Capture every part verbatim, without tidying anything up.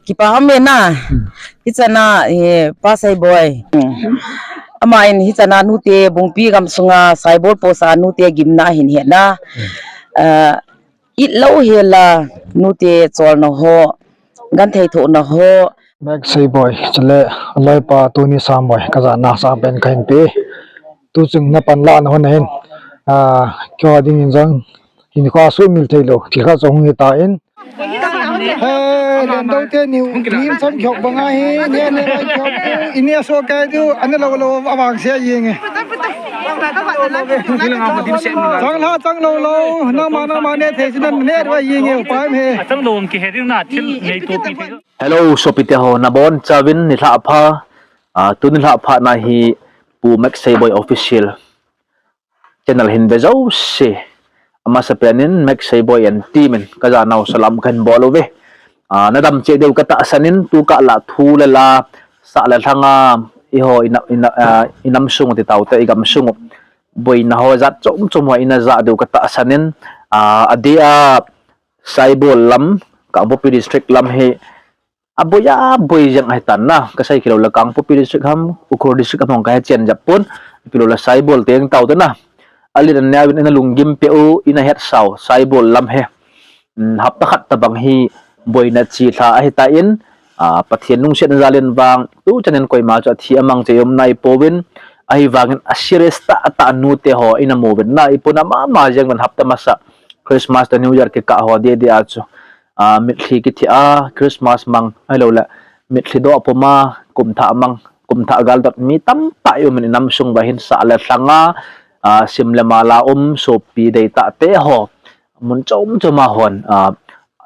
Kipa ham e na. Hichana, eh, Pa Saiboi. Ama in hichana nute Bungpi gamsunga Saibol posa nute gimna hin hena. Ah, it lou hela nute cholna ho, genthei thohna ho. Mek Saiboi, chule loipa Tuni Samboi, kajana sangpen kahin pe. Tuchung na panlahna hon hin. Ah, keiho dingin jong hinkho sumil theilou thil khat jong hung hitan. He, Lendo te ni, ni chang khok banga hi, ni ni chang khok, ini aso kai tu, ani lou lou avang se yeng e. Chang la chang lou lou, nangma nangma ne thei sinan ne wa yeng e, upai me. Chang lou ki he ding na thil nei to pi thei. Hello, sopite ho, nabonchauvin nilhah pha, ah, tuni nilhah pha na hi Pu Mek Saiboi Official channel hin ve jouse. Amasapen in Mek Saiboi and team in kajanau salam kahin bol uve. Ah, nadam cheh diu katahsan in, tukah la thu le la, sah le lhanga, eiho ina, ina, ah, inam sung ti taute, igam sung u boina ho jat chom chom ho ina jah diu katahsan in, ah, adeh a Saibol lam, Kangpokpi district lam hi, aboi aboi jeng ahitan na, kasei kilou le Kangpokpi district ham, Ukhrul district ham hong kahe chen jep pon, kilou le Saibol teng taute na. Alen aneo in ina lunggim peh u, ina hetsau, Saibol lam hi. Hmm, hapta khat tabang hi boina chelha ahitan, ah, Pathen lungsetna jal in vang, tuchan in koima chu athi amang cheh um naipouvin, ahivangin a serious tahtah nute ho ina mu uvin na, ipuna mama jeng uvin hapta masa, Christmas to New Year kikah ho deh deh a chu. Ah, mitlhi kithi a, Christmas mang, ahilou le, mitlhi doh puma, kumthah mang, kumthah galdot mi tamtah i um in inam sung uva hin sah le lhanga, ah, sim le mala um, sopi deitah te ho, mun chom chom a hon, ah,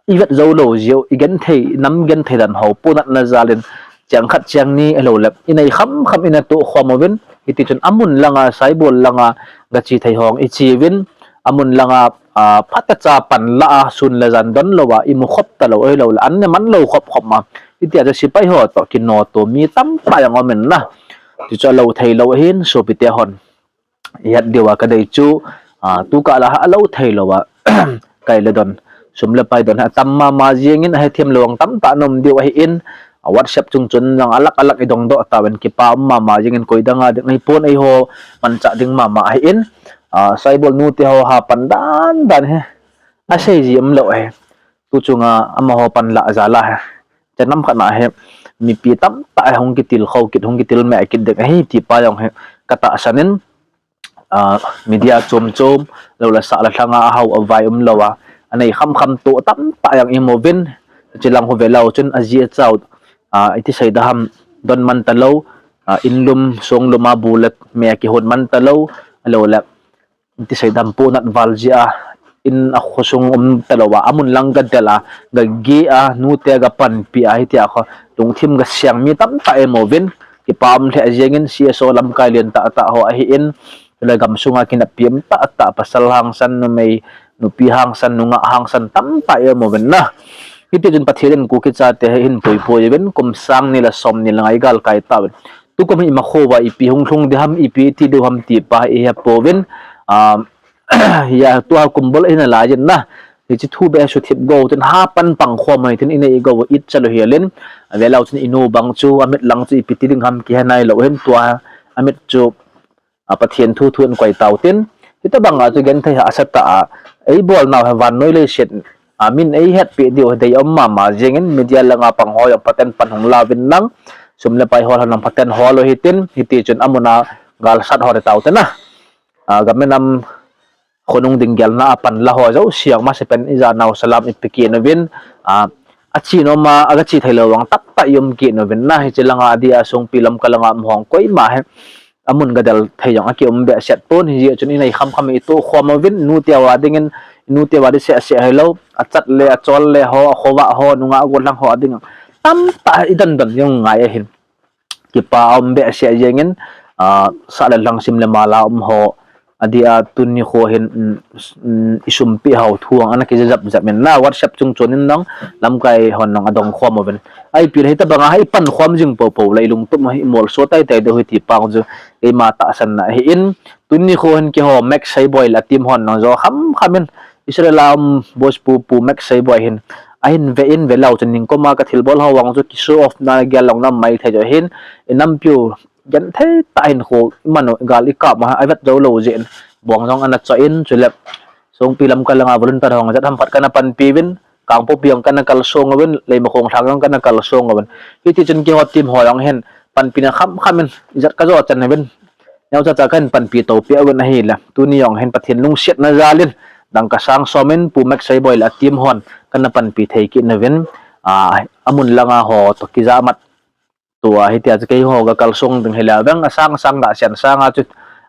ivet jou lou jeh u, igenthei, nam genthei dan ho, punatna jal in, cheng khat cheng ni, ahilou le, inei kham kham ina tohkhom uvin, hiti chun amun langa, Saibol langa, gache thei hong iche uvin, amun langa, ah, phatecha panla a, sun le jan don lou a, imu khop talou, ahilou le, an ne man lou khop khop ma. Hitia chu sepai ho toh kinoto mi tamtah jong um in na. Ti chu alou thei lou ahin, sopite hon. Ihet diu a kadei chu, ah, tukah la ha alou thei lou a, kai le don, sum le pai don ha atam mama jeng in, ahethem lou ang tamtah ana um diu ahin, ah, WhatsApp chung chun jong alak alak idong doh tauvin kipa um mama jeng in, koi dang a ding ahipon eiho manchah ding mama ahin, ah, Saibol nute ho ha pan dan dan hi. Asei ji umlou ahi. Tuchunga amaho panlah jal a hi. Chan nam khat na hi. Mipi tamtah hi hung kitilkhou kit, hung kitilmeh kit ding ahi ti pa jong hi katahsan in, ah, media chom chom, lou le sah le lhanga ahao avai umlou a, anei kham kham toh tamtah jong imu uvin, chulang ho velou chun aji achao, ah, iti sei ding ham, don man talou, ah, inlum, songlum a bu le me kihon man talou, ahilou le, iti sei ding ham, punat val jeh a, in a khosung um talou a, amun lang gadel a, gage a, nute gapanpi a, hitia kho, lungthim gaseng mi tamtah imu uvin, kipa um lheh jeng in, C S O lamkai lentah tah ho ahin, chule gamsunga kineppi um tah tah, pasal hangsan, numei, nupi hangsan, nungah hangsan tamtah imu uvin na. Hiti chun Pathen in Kuki chate hi ahin puipui uvin, kum sang ni le som ni le nga igalkai tauvin. Tukum hi imakhouva ipi hung lhung ding ham, ipi iti diu ham ti pa hi ihepouvin, ah, hia tua kum bol ina laiyin na. Hiche thu beh suthip gou tin ha pan pang khom mai tin inei gou it chalou hial in. Avelou chun inu bang chu amit lang chu ipi ti ding ham kihe nailou hin tua amit chu, ah, Pathen thu thu in koi tau tin. Hitobang a chu genthei hahsa tah a eibolnau hi vannoi leiset, ah, min eihetpi diu hi deium mama jeng in media langa pang ho jong phaten pan hung lauvin lang. Sum le pai hol ho jong phaten hol u hitin, hiti chun amun a galsat ho ding taute na. Ah, gam le nam khonung ding gelna a panla ho jouse amasapen in ijanau salam ipe kit uvin, ah, ache nom a, agache theilou vang tamtah ium kit uvin na, hiche langa adeh a Songpi Lamka langa um ho koima hi amun gadel thei jong akium behseh pon, hijeh chun inei kham kham itohkhom uvin, nute uva dingin, nute uva ding seh seh hilou, achat le, achol le ho, akhovah ho, nungah gollhang ho ading tamtah idon don jong ngai ahin. Kipa aum behseh jeng in, ah, sah le lhang sim le mala um ho, adeh a tuni kho hin, um, um, isumpi hao thu ang ana kijap jap in na, WhatsApp chung chun in nang lamkai hon nang adong khom uvin. Ipi le hitobang a hi pan khom jing popo le ilungtup hi imolso tai tai diu hi ti pa chu keima tahsan na ahin, tuni kho hin keiho Mek Seiboi le team hon nang jo kham kham in Israel a um boss pu, Pu Mek Seiboi hin ahin ve in ve lou chun ningkoma ka thilbol ho vang chu ki show off na gel long na mai thei jo hin, i nampiu genthei tah hin khu i man u gal i kap ma a vet jou lou jeh in bong jong ana cho in chule Songpi Lamka langa volunteer ho jat ham khat kana panpi uvin, Kangpokpi jong kana kalsong uvin, Leimakhong lhang jong kana kalsong uvin. Hiti chun keiho team ho jong hin panpina khamkham in ijat ka jo chan uvin. Neocha cha kahin panpi to peh uvin ahile. Tuni jong hin Pathen lungsetna jal in dangka sang som in Pu Max Seiboi le a team hon kana panpi thei kit uvin. A, amun langa ho toh kija mat tua hitia chu keiho ga kalsong ding hile veng asang asang ga sian sanga chu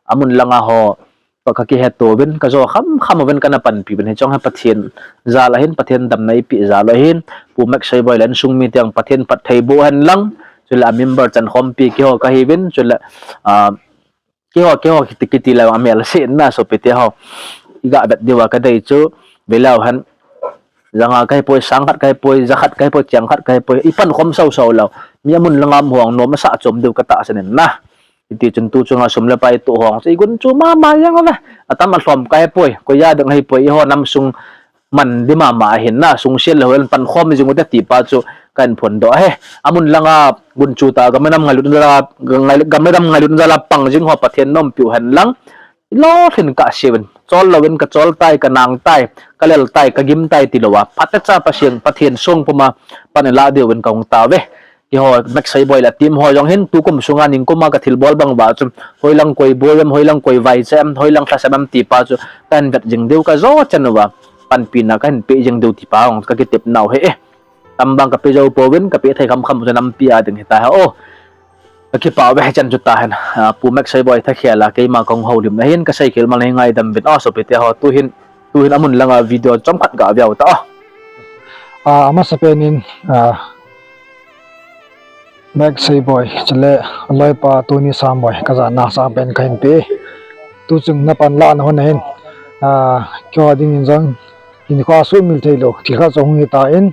amun langa ho toh ka kihet to uvin ka jo khamkham uvin kana panpi uvin hiche jong hi Pathen jal ahin Pathen damna eipeh jal ahin Pu Max Seiboi le insung mite jong Pathen phatthei boh hen lang chule a member chankhompi keiho kahi uvin chule, a, keiho, keiho kiti, kiti le amel se na sopite ho. I ga vet diu a ka dei chu, ve leu hen. Janga kahi poi, sang khat kahi poi, ja khat kahi poi, cheng khat kahi poi. I pankhom sau sau lou. Mi amun langa um ho nom asah chom diu ka tahsan in na. Hiti chun tu chunga sum le pai toh ho chu i gunchu mama jeng uve. Atam alhom kahi poi, koi a ding ahi poi, eiho nam sung man di mama ahin na, sungsel le hoi in pankhom jing ute ti pa chu kahin phondoh ahi. Amun langa gunchu ta gam le nam ngailutna jal a, ngai-, gam le nam ngailutna jal a pang jing ho Pathen nompiu hen lang. Lolhin kah seuvin, chol louvin ka chol tai, ka nang tai, ka lel tai, ka gim tai ti lou a. Phatecha Pathen, Pathen song puma pan i lah diuvin ka hung tao uve. Keiho Max Seiboi le a team ho jong hin tukum sunga ningkuma ka thilbol bang uva chu hoilang koi boi em, hoilang koi vaicha em, hoilang lhasam em ti pa chu kahin vet jing diu ka jo chan uva panpina kahin pe jing diu ti pa jong ka kitep nau ahi. Tambang ka pe jou pouvin ka pe thei khamkham chu nampi a ding hita ha o. Ka kipah uve hichan chu tahen, a, Pu Max Seiboi thakhel a keima ka hung houlimna hin ka seikhel mal hi ngaidam uvin o sopite ho tuhin, tuhin amun langa video chomkhat ga ve u ta o. A, amasapen in, a, Max Seiboi, chule aloipa Tony Samboi, ka jana sangpen kahin pe. Tuchung na panlahna hon ahin, a, keiho dingin jong, hinkho a sumil theilou, thil khat jong hung hitan,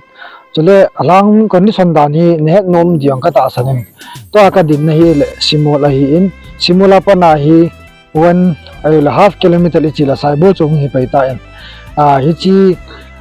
chule alhang condition dan hi nahet nom ding ka tahsan in. Tua ka dinna hi le Simol ahin, Simol a pat a hi one, ahile half kilometer iche le Saibol chu hung hi pai tan. A, hiche,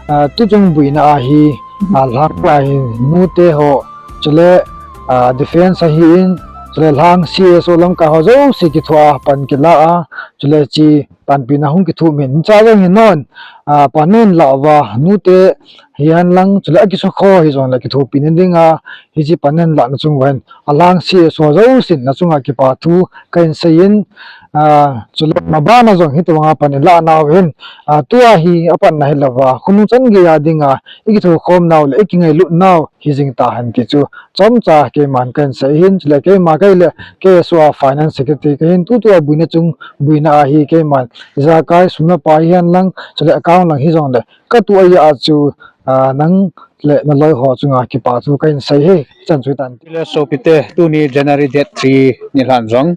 a, tuchung boina a hi, a, lhang a hi nute ho, chule, a, defense ahin, chule lhang C S O lamkai ho jouse kithoa pan kila a, chule hiche panpina hung kithomin. Hiche jong hi non, a, pan nahin lah uva, nute hihen lang, chule akisukho hijongle kithopina dinga, hiche pan nahin lahna chung uva hin, alhang C S O jousen nachunga kipa thu kahin seiyin, a, chule mabana jong hitobanga pan ilah nau hin, a, tua hi apatna hilouva, khonung chan geiya dinga, ikithokhom nau le ikingailut nau hijing tahen ti chu chomcha keiman kahin sei hin, chule keima kahile K S O a Finance Secretary kahin, tutua boina chung boina a hi keiman ijakai sum le pai hihen lang, chule account lang hijongle katoh a chu, a, nang le naloi ho chunga kipa thu kahin sei e, chan chu tan. Chule sopite, tuni January date three nilhah jong,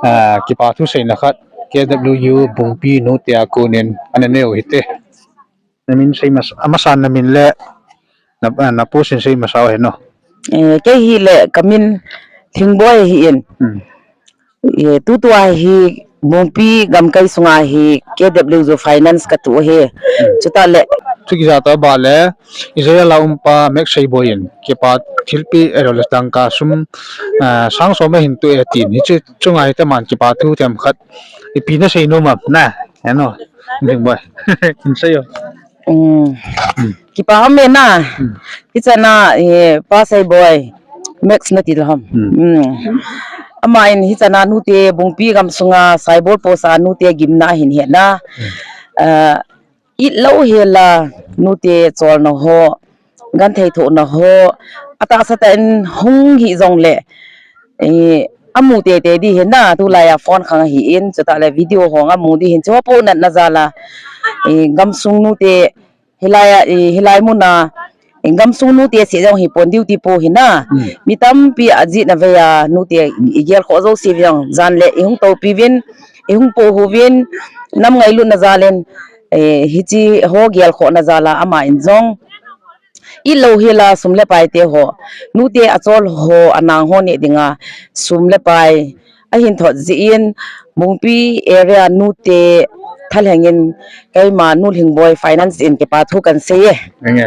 a, kipa thu seina khat K W U Bungpi nute a konin ana neiu hite. Namin sei mas-, amasan namin le na, na post in sei masau hen o. Eh, kei hile kamin Lhingboi ahin. Hmm. Eh, tutua hi Bungpi gamkai sunga hi K W U Finance katoh e. Hmm. Chutah le. Chu kija tah bale, Israel a umpa Max Seiboi in kipa thilpeh, eh, le dangka sum, ah, sang som ahin toh e tin. Hiche chunga hi taman kipa thu themkhat ipi nasei nom am na. Hen o. Lhingboi. Hin sei o. Um, kipa um e na. Hmm. Hichan a, eh, Pa Seiboi, Max nati lou ham. Hmm. Um. Aman hichan a nute Bungpi gamsunga Saibol post a nute gimna ahin hena. Hmm. Ah, it lou hela nute cholna ho, genthei thohna ho, atahsa tah in hung hijongle, eh, amu teitei ding ahin na, tulai a phone khang ahin, chutah le video ho amu ding ahin, chuho poh natna jal a, eh, gamsung nute, hilai a, eh, hilai mun a, eh, gamsung nute seh jong hipon duty po ahin na, hmm, mi tampi ajihna vei a nute igel khoh jouse vei jong, jan le ihung toupi uvin, ihung pohuvin, nam ngailutna jal in, eh, hiche ho gel khohna jal a aman jong, it lou hela sum le pai te ho, nute achol ho, anang ho neh dinga sum le pai ahin thot jeh in, Bungpi area nute thalheng in keima Nu Lhingboi Finance in kipa thu kahin sei e. Enge.